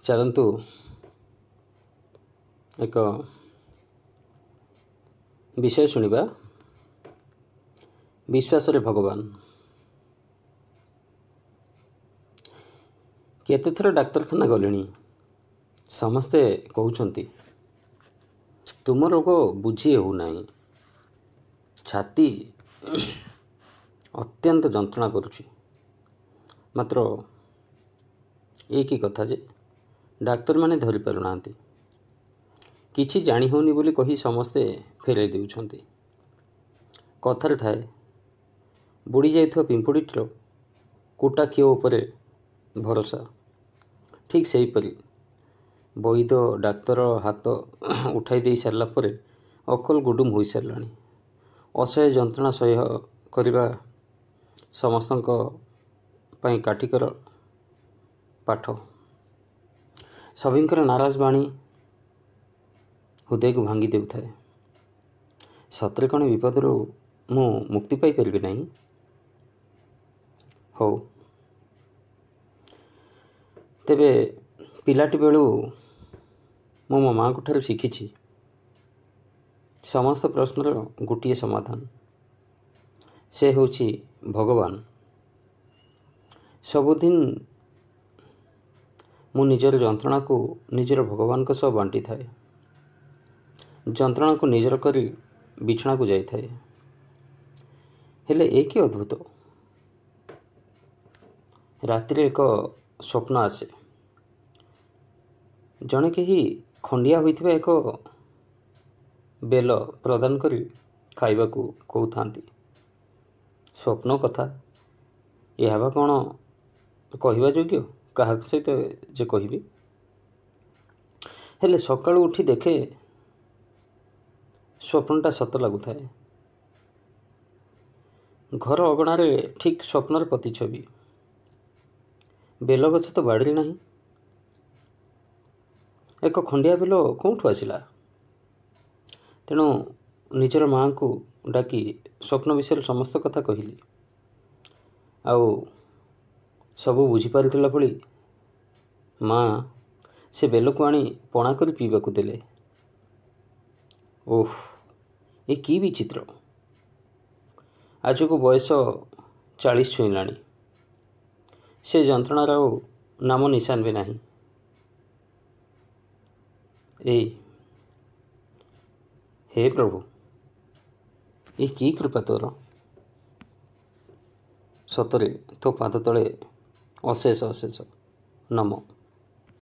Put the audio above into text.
ଚାଲନ୍ତୁ ଏକ ବିଷୟ ଶୁଣିବା, ବିଶ୍ୱାସରେ ଭଗବାନ। କେତେଥର ଡାକ୍ତରଖାନା ଗଲିଣି, ସମସ୍ତେ କହୁଛନ୍ତି ତୁମ ରୋଗ ବୁଝି ହେଉନାହିଁ, ଛାତି ଅତ୍ୟନ୍ତ ଯନ୍ତ୍ରଣା କରୁଛି। ମାତ୍ର ଏ କି କଥା ଯେ ଡାକ୍ତରମାନେ ଧରିପାରୁନାହାନ୍ତି, କିଛି ଜାଣି ହେଉନି ବୋଲି କହି ସମସ୍ତେ ଫେରାଇ ଦେଉଛନ୍ତି। କଥାରେ ଥାଏ, ବୁଡ଼ି ଯାଇଥିବା ପିମ୍ପୁଡ଼ିଟିର କୁଟା ଖିଅ ଉପରେ ଭରସା। ଠିକ୍ ସେହିପରି ବୈଦ ଡାକ୍ତର ହାତ ଉଠାଇ ଦେଇ ସାରିଲା ପରେ ଅକଲ ଗୁଡୁମ ହୋଇସାରିଲାଣି। ଅସହ୍ୟ ଯନ୍ତ୍ରଣା ସହ୍ୟ କରିବା ସମସ୍ତଙ୍କ ପାଇଁ କାଠିକର ପାଠ। ସଭିଙ୍କର ନାରାଜ ବାଣୀ ହୃଦୟକୁ ଭାଙ୍ଗି ଦେଉଥାଏ। ସତରେ କ'ଣ ବିପଦରୁ ମୁଁ ମୁକ୍ତି ପାଇପାରିବି ନାହିଁ? ହଉ ତେବେ, ପିଲାଟି ବେଳୁ ମୁଁ ମୋ ମାଆଙ୍କ ଠାରୁ ଶିଖିଛି ସମସ୍ତ ପ୍ରଶ୍ନର ଗୋଟିଏ ସମାଧାନ, ସେ ହେଉଛି ଭଗବାନ। ସବୁଦିନ ମୁଁ ନିଜର ଯନ୍ତ୍ରଣାକୁ ନିଜର ଭଗବାନଙ୍କ ସହ ବାଣ୍ଟିଥାଏ, ଯନ୍ତ୍ରଣାକୁ ନିଜର କରି ବିଛଣାକୁ ଯାଇଥାଏ। ହେଲେ ଏ କି ଅଦ୍ଭୁତ, ରାତିରେ ଏକ ସ୍ୱପ୍ନ ଆସେ। ଜଣେ କେହି ଖଣ୍ଡିଆ ହୋଇଥିବା ଏକ ବେଲ ପ୍ରଦାନ କରି ଖାଇବାକୁ କହୁଥାନ୍ତି। ସ୍ୱପ୍ନ କଥା ଏହା ବା କ'ଣ କହିବା ଯୋଗ୍ୟ? କାହା ସହିତ ଯେ କହିବି? ହେଲେ ସକାଳୁ ଉଠି ଦେଖେ ସ୍ୱପ୍ନଟା ସତ ଲାଗୁଥାଏ। ଘର ଅଗଣାରେ ଠିକ୍ ସ୍ୱପ୍ନର ପ୍ରତିଛବି। ବେଲଗଛ ତ ବାଡ଼ିରେ ନାହିଁ, ଏକ ଖଣ୍ଡିଆ ବେଲ କେଉଁଠୁ ଆସିଲା? ତେଣୁ ନିଜର ମାଆଙ୍କୁ ଡାକି ସ୍ୱପ୍ନ ବିଷୟରେ ସମସ୍ତ କଥା କହିଲି। ଆଉ ସବୁ ବୁଝିପାରିଥିଲା ଭଳି ମାଆ ସେ ବେଲକୁ ଆଣି ପଣା କରି ପିଇବାକୁ ଦେଲେ। ଓଃ, ଏ କି ବିଚିତ୍ର! ଆଜକୁ ବୟସ 40 ଛୁଇଁଲାଣି, ସେ ଯନ୍ତ୍ରଣାର ଆଉ ନାମ ନିଶାନ ବି ନାହିଁ। ଏଇ ହେ ପ୍ରଭୁ, ଏ କି କୃପା ତୋର! ସତରେ ତୋ ପାଦ ତଳେ ଅଶେଷ ଅଶେଷ ନମ।